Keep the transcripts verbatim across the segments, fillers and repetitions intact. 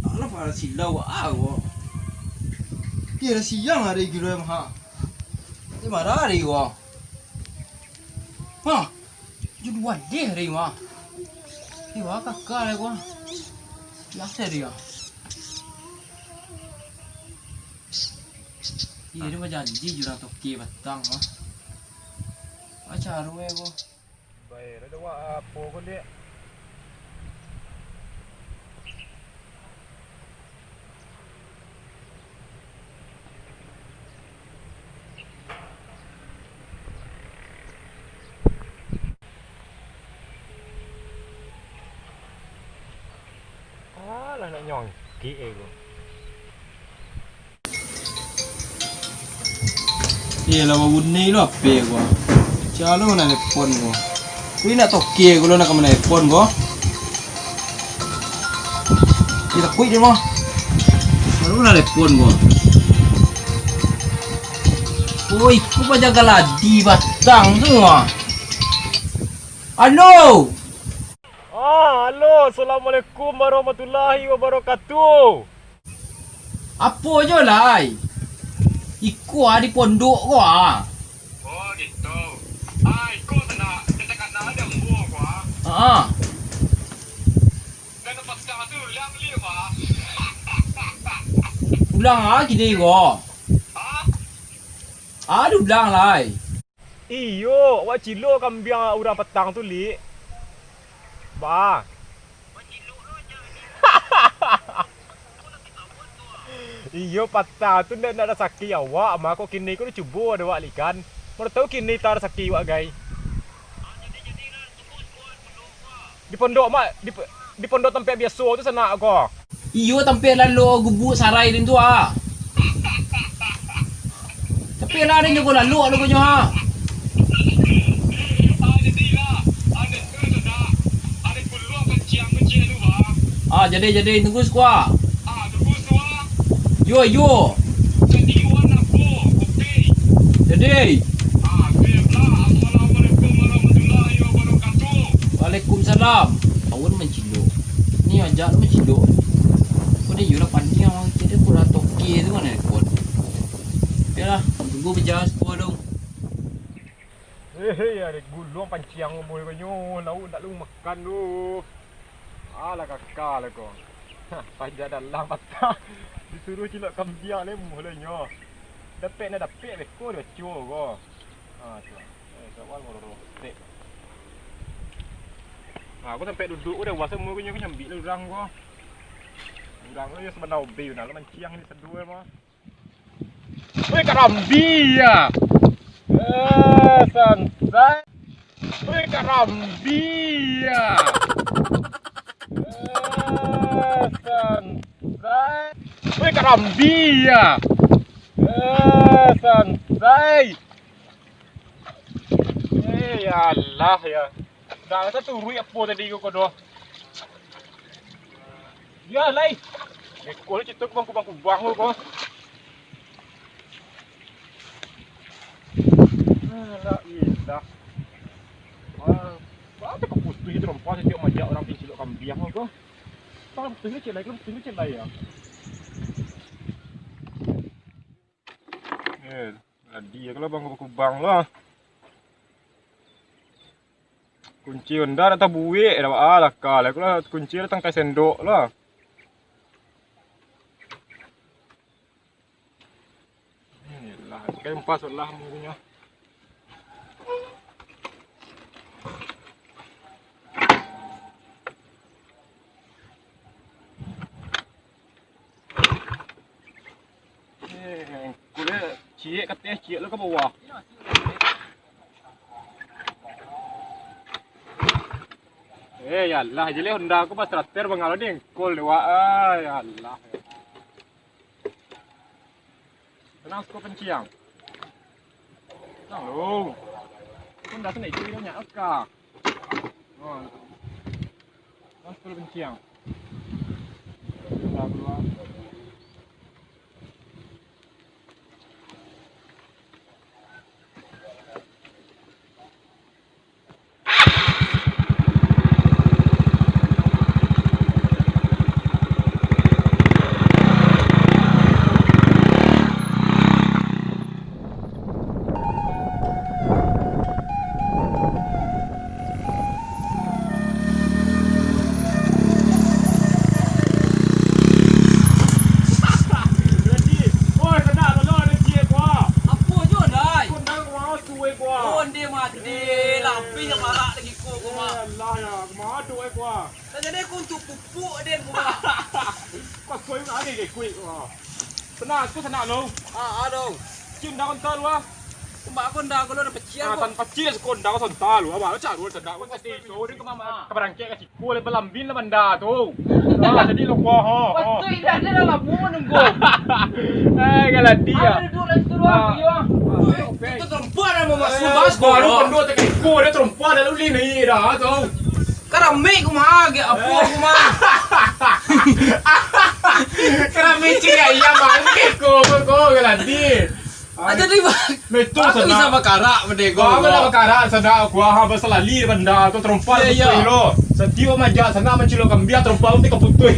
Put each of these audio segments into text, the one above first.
Alah, pala silau ah ko. Kira siang hari gilo mah. Di mana hari ko? Hah? Jam dua deh hari mah. Di mana kakak hari ko? Biasa dia. Iya, dia bajanji jo urang toke patang mah. Macam mana ko? Bae, ada wak apo ko, Dek? Alah, nak nyongkik eh ko. Iyolah, babunyi lo H P ko. Calo manelepon ko. Ko indak toke ko lo nak ka manelepon ko. Iyo, takuik dek mah. Calo manelepon ko. Oi, ko pajaga ladi batang tu mah. Alo. Ah, alo, assalamualaikum warahmatullahi wabarakatuh. Apo jo lai? Iko ah di pondok ko ah. Oh, gitu. Ah, iko sanak, kita kana ada ambo ko ah. Ah. Dan pasang tu ulang liu ah. Ulang ah kini ko. Ah? Ah, ulang lai. Iyo, awak cilok kambiang urang patang tu, Lik. Ba. Iyo, patang tu ndak, ndak rasaki awak, mako kini ko dicubo dek awak, Lik, kan. Mano tahu kini tarasaki awak, gai. Di pondok, Mak. Di, di pondok tampek biaso tu sanak ko. Iyo, tampek lalok gubuk sarai den tu, ah. Tampek lah den jago lalok tu, konyo, ah. Ah, jadi, jadi. Tunggu siko, ah. Yo, yo. Jadi. Waalaikumsalam. Awan mancilok. Ni ajak lo mancilok. Ko dek iyo lah paniang, kiro kurang toke tu kan repot. Oke lah, tunggu bajalan siko dong. Hehe, ada gulung panciang umur ko nyo, lauk ndak lu makan tu. Alah, kaka lah ko. Hah, paja dalam patah. Disuruh cilok kambiang lemu lah nyo. Dapek nak dapek beko dia cua ko. Ha, tu. Eh, sawal ko roro. Tek. Ha, aku sampai duduk ko dah, wasa umur ko nyo, aku nyambik lah urang ko. Urang ko yo sabana obe, nah, lo manciang ni sadua mah. Weh, karambia. Eh, santai. Weh, karambia. Eh, santai. Weh, karambia. Eh, santai. Eh, ya Allah, ya. Dah, satu ruik apo tadi ko, ko doh. Ya, lai. Beko lah cito kubang-kubang ko, ko. Alah, ilah. Ah, apa kau putus itu, rompa setiap majak urang pincilok kambiang ko. Kalau putus ni, cek lai, kalau putus ni, cek lai, ya. Eh, jadi, kalau bang kubang lah. Kunci Honda dak tabuek, dak baa lah, ka lah, kalau kunci dak tangkai sendok lah. Kempas lah mungkinnyo. Eh, kulit ciek ka ateh, ciek lo ka bawah. Eh, ya Allah, jadi Honda aku pas starter bangalo ni engkol dewa. Ah, ya Allah. Tenang, siko panciang. Tenang lu. Honda tu nak isi banyak ka. Oh. Tenang, siko panciang. Honda keluar. Oi, sanak, tolong ado ciek, Bua. Apo jo, Dai? Kondang, Bua, suwe, Bua. Onde mati, lapih jo parak lagi ko, ko mah. Eh, alah, ya, kama tu, eh, Bua? Tak jadi ko untuak pupuk den, ko mah. Kau suwe nak ni, deh, kuik, Bua. Sanak, tu sanak lo. Ah, ado. Cium dah konta lu, ah. Kumbak konda ko lo dah peciah. Ah, ko. Tan peciah si konda ko sonta lu, abah, cak lu, sanak. Ko tadi, so, dia ke mama. Ka barangkek ka Boleh balambin lah banda tu. Ah, jadi lo kuah, ha, ha. Betul, indak ado lah, bunuh nunggu. Eh, kalau dia. Ada duduk lah situ doang, ah. Yo. Ah, oke. Itu terempuan yang mau masuk, eh, mas, baru bro. Pendua tak ikut, dia terempuan dah lulih ni dah tu. Keramik ku mah, ge, apa ku mah. Keramik ciri ayam, bang. Keko, keko, kalau dia. Aja ni, Bang. Betul, aku bisa bakarak benda ko. Bang, bakarak, sanak, aku, ah, basalali banda tu, terompa. Iya, iya. Betul lo. Satiok majak sanak mancilok kambiang, terompa tu ka putuih.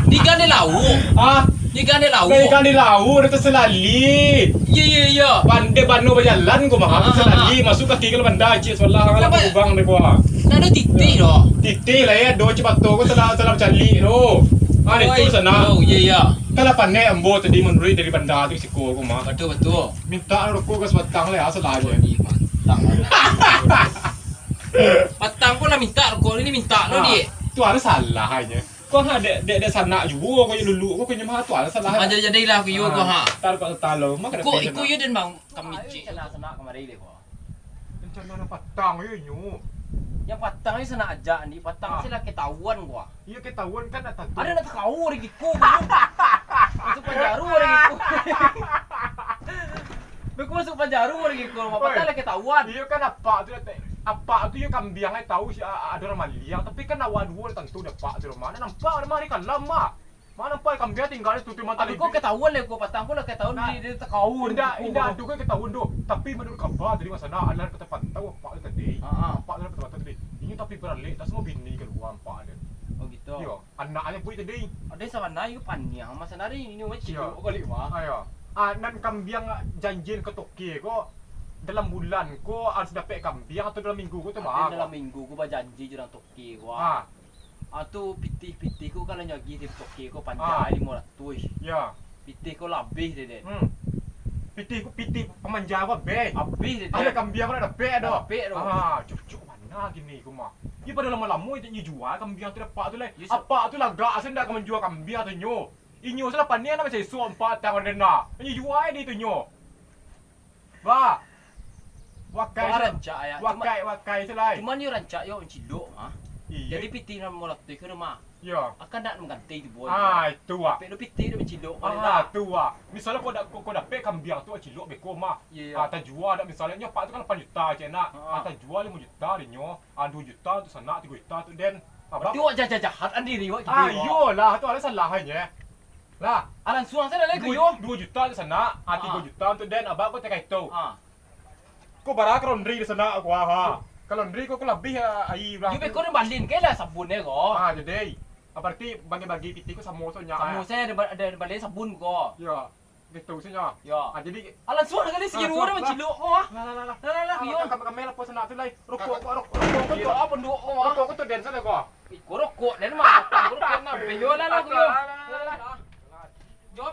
Di gandai lauk. Ah? Di gandai lauk. Di gandai lauk, dia tersalali. Iya, iya, iya. Pandai bano bajalan ko mah, ah, tersalali. Ah, ah. Masuk kaki kalau banda, cik sebelah, kalau lubang dia ko. Nak ada titih doh. Titih lah ya, doh, cik bato ko salah, salah calik doh. Ah, itu sanak. Oh, iya, iya. Kalau pandai ambo tadi manuruik dari banda tu, Ko, ko mah. Batua, batua. Mintak rokok ka sabatang lai, asa lah aja. Ih, mantap. Patang pun lah mintak rokok, ini mintak lo, ah, Dik. Tu ado salah aja. Ko ha, dek, dek, dek sanak juo, ko yo luluk, ko, ko nyo mah tu ado salah. Aja jadilah ko yo, ko ha. Tar ko talo, mah kada. Iko, iko yo den bang, kami cik. Sanak-sanak kamari deh, ko. Rencana nan patang yo inyo. Yang patang ni sanak ajak ni, patang, ah, se lah ketahuan gua. Iyo ketahuan kan nak tantu. Ado nak takau dari giko. Masuk panjaro dari giko. Beko masuk panjaro dari giko. Oi. Patang lah ketahuan. Iyo kan apak tu dak te-, apak tu iyo kambiang ai tahu si a-, a-, ado urang maliang, tapi kan awak duo lah tantu dek apak tu rumah. Nak nampak rumah hari kalam mah. Mano pai kambiang tingga di situ, mantap. Abih ko ketahuan lai ko, patang ko lah ketahuan. Nah, di, di takau di indak, situ. Indak ado ko ketahuan doh. Tapi menurut kabar tadi, Mas Ana, alah ka tapantau apak tu tadi. Ha, ha. Apak tu lah ka tapantau tadi. Inyo tapi baralek, dak samo bini kalua apak tu. Oh, gitu. Iyo, anaknyo bulik tadi. Ado sabana iko paniang, Mas Ana, hari ini, Mas, iyo, cilok kali, Mas. Ayo. Ah, nan kambiang janjian ka toke ko, dalam bulan ko harus dapek kambiang atau dalam minggu ko tu, Bang? Dalam minggu ko bajanji jo urang toke ko. Ha. Ah, tu pitih-pitih ko kalau nyo agiah dari toke ko panjai, ah, limo ratuih. Ya. Pitih ko lah abih deh, deh. Hmm. Pitih ko, pitih pamanja ko abih. Abih deh, deh. Ado kambiang ko lah dapek ado. Dapek ado. Ah, cocok bana kini ko mah. Iyo pado lamo-lamo inyo jua kambiang tu dapek tu lai. Iyo, sa- Apak tu lagak asa ndak ka manjua kambiang tu nyo. Inyo salah paniang nak macam esok apak tang ado nak. Inyo jua di tu nyo. Bah. Wakai. Bah, se-, rancak, ya. Wakai, cuma, wakai se lai. Cuman yo rancak yo mancilok, ha. Iyo. Jadi pitih nan limo ratuih ko mah. Yo. Akan ndak mangganti tu, Boy. Ah, itu, ah. Tapi lo pitih tu mancilok, ah, tu, ah. Misalnyo ko da-, ko, ko dapek kambiang tu cilok beko mah. Iyo, iyo. Ah, tajua dak misalnyo nyo apak tu kan lapan juta cek nak. Ha. Ah, tajua limo juta dek nyo. Ah, duo juta untuak sanak, tigo juta untuak den. Ah, berarti awak jahat-jahat andiri awak gitu. Ah, iyolah, tu ado salah nyo. Lah. Ah, langsuang sajo lah, duo, kuyo. Duo juta untuak sanak, ah, tigo juta untuak den, abak ko takaito. Ah. Ko bara ka laundry di sanak ko, ha. Ka laundry ko, ko labiah, ah, aia urang tu. Yo, beko den balin ka lah sabun e ko. Ah, jadi. Ah, berarti bagi-bagi pitih ko samo sajo, ah. Samo sajo, den ba-, den balin sabun ko. Yo. Gitu sajo. Yo. Ah, jadi. Ah, langsuang kali, ah, sigi ruo dah mancilok ko, ah. Lah, lah, lah, lah. Lah, lah, lah, ah, yo. Kam-, kami lapor sanak tu lai. Rokok ko, rokok, rokok ko tu. Iyo, apa nduk ko, ah? Rokok ko tu den sajo ko. Iko rokok den mah, rokok den mah. Yo lah, lah, yo. Lah, lah, lah, lah. Jawab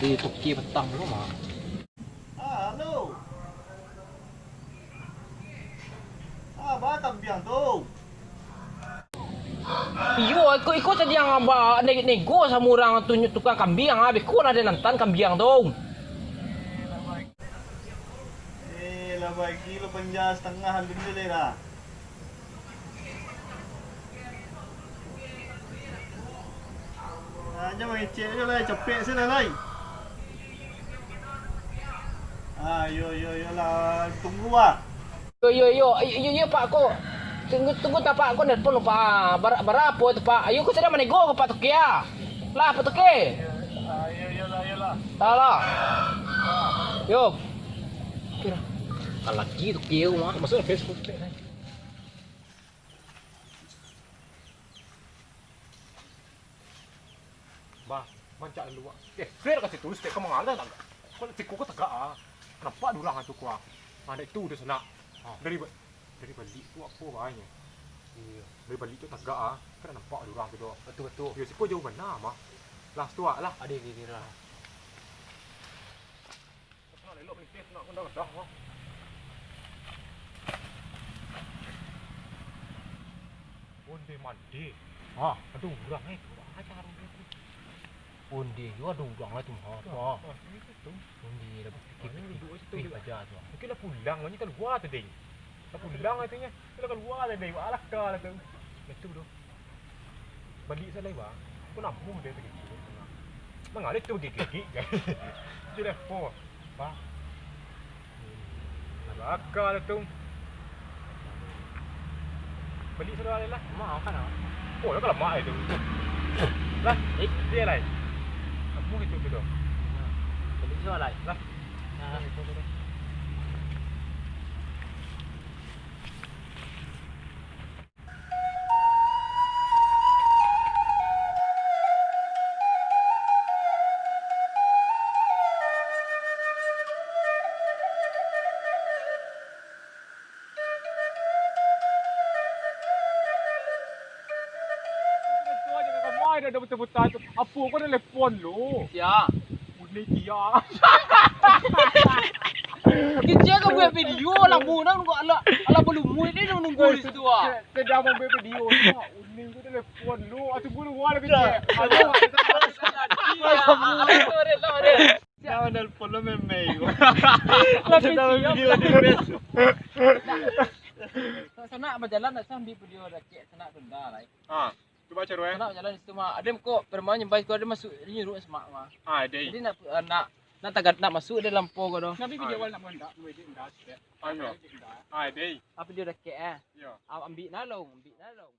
Di toke patang lo mah. Ah, halo. Ah, ba kambiang tu. Iyo, iko, iko tadi nan ba ne-, nego samo urang tu, tukang kambiang, ah, beko lah den antaan kambiang tu. Eh, lah bagi lo panja satangah alun jo lai lah. Ah, jan mangecek jo lai, capek se lah lai. Ah, iyo, iyo, iyo lah, tunggu ah. Yo, yo, yo, yo, yo, yo, Pak, ko. Tunggu, tunggu, tak, Pak, ko nelpon lo, Pak. Bara-, barapo tu, Pak? Ayo, ko sadang manego ko, Pak Toke, ah. Lah, Pak Toke. Ah, iyo, iyo lah, iyo lah. Lah, lah. Yo. Kira. Kalagi Toke, mah. Masuk Facebook. Bah, mancak lalu, wak. Eh, clear ka situ, stek ka mangalah tagak. Kok siko ka tagak, ah. Nampak durang tu, kuah. Ah, dek tu, dah sanak. Ah. Dari ba-, dari balik tu, apo bahanyo? Iyo. Dari balik tu tagak, ah. Kan nampak durang tu, doh. Betul, betul. Yo, siko jauh bana, mah. Lah, situ, ah, lah. Ade, ade, ade, lah. Nak elok melintas, nak rendah-rendah, wah. Onde mande. Ah, ado urang, eh, kurang ajar urang tu. Onde yo ado urang lah tu, ha. Wah, wah, itu tu. Onde lah bapikir-pikir. Duduk situ. Eh, juga. Aja tu. Mungkin lah pulang, maknyo kalua tu, deh. Lah pulang katonyo. Lah kalua tu, deh. Alah, kalah tu. Itu tu. Baliak sajo lai, Bang. Ko namuah den tu gigik. Manga lai tu gigik-gigik. Itu dah po. Bang. Lah baka lah tu. Baliak sajo lai lah. Makan ah. Oh, lah kalamak itu. Lah, eh, dia lai. Namuah itu tu. Baliak sajo lai. Lah. Nah. Apo ko telepon lo? Sia. Uni Tia. Kecek ka buek video lah, munang kok, alah, alah balumui ni nunggu di situ, ah. Sadang mambuek video, ah, Uni ko telepon lo, ah, tunggu lo, wah, kecek. Alah, alah, alah, alah. Jangan nelpon lo, memei. Lah, video di Facebook. Sanak bajalan, nak sambil video dakek, sanak tunda lai. Ah. Cubo caro, eh. Sanak jalan situ mah. Ade ko, permainan nyambai ko, ade masuk, ade nyuruak semak mah. Ah, deh. Jadi nak, nak, nak tagak, nak masuk dalam po ko doh. Tapi video awal nak muandak, muandak, muandak. Ayo. Ah, deh. Apa dia dakek, eh? Yo. Am-, ambiak nalong, ambiak nalong.